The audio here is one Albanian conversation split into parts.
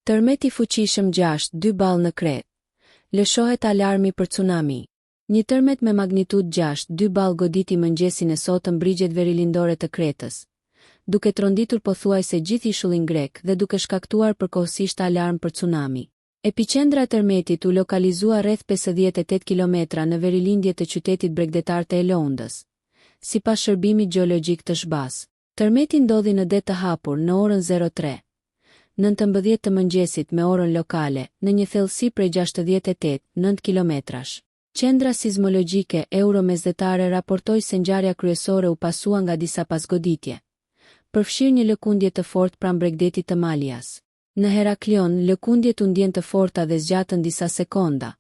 Tërmet i fuqishëm 6, 2 ballë në Kretë. Lëshohet alarmi për cunami. Një tërmet me magnitudë 6, 2 ballë goditi mëngjesin e sotëm brigjet verilindore të Kretës, duke tronditur pothuajse gjithë ishullin grek dhe duke shkaktuar përkohësisht alarm për cunami. Epiqendra e tërmetit u lokalizua rreth 58 kilometra në verilindje të qytetit bregdetar të Eloundës, sipas Shërbimit Gjeologjik të SHBA-së. Tërmeti ndodhi në det të hapur në orën 03, 19 të mëngjesit me orën lokale, në një thellësi prej 68, 9 kilometrash. Qendra Sizmologjike Euro-Mesdhetare raportoi se ngjarja kryesore u pasua nga disa pasgoditje, përfshirë një lëkundje të fortë pranë bregdetit të Malias. Në Heraklion, lëkundjet u ndjenë të forta dhe zgjatën disa sekonda,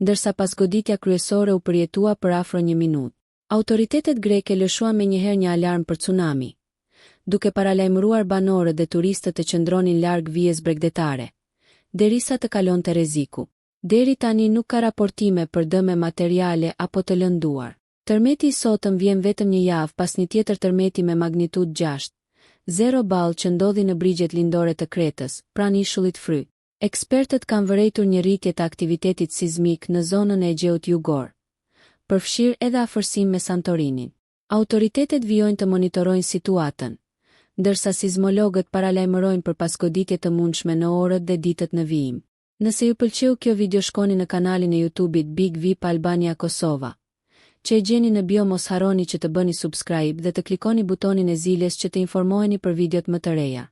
ndërsa pasgoditja kryesore u përjetua për afro një minutë. Autoritetet greke lëshuan menjëherë një alarm për cunami, duke paralajmëruar banorët dhe turistët të qëndronin larg vijës bregdetare, derisa të kalonte rreziku. Deri tani nuk ka raportime për dëme materiale apo të lënduar. Tërmeti i sotëm vjen vetëm një javë pas një tjetër tërmeti me magnitudë 6, 0 ballë që ndodhi në brigjet lindore të Kretës, pranë ishullit Fry. Ekspertët kanë vërejtur një rritje të aktivitetit sizmik në zonën e Egjeut Jugor, përfshirë edhe afërsinë me Santorinin. Autoritetet vijojnë të monitorojnë situatën, ndërsa sizmologët paralajmërojnë për pasgoditje të mundshme në orët dhe ditët në vijim. Nëse ju pëlqeu kjo video shkoni në kanalin e YouTube-it Big Vip Albania Kosova, që e gjeni në bio mos harroni që të bëni subscribe dhe të klikoni butonin e ziles që të informoheni për videot më të reja.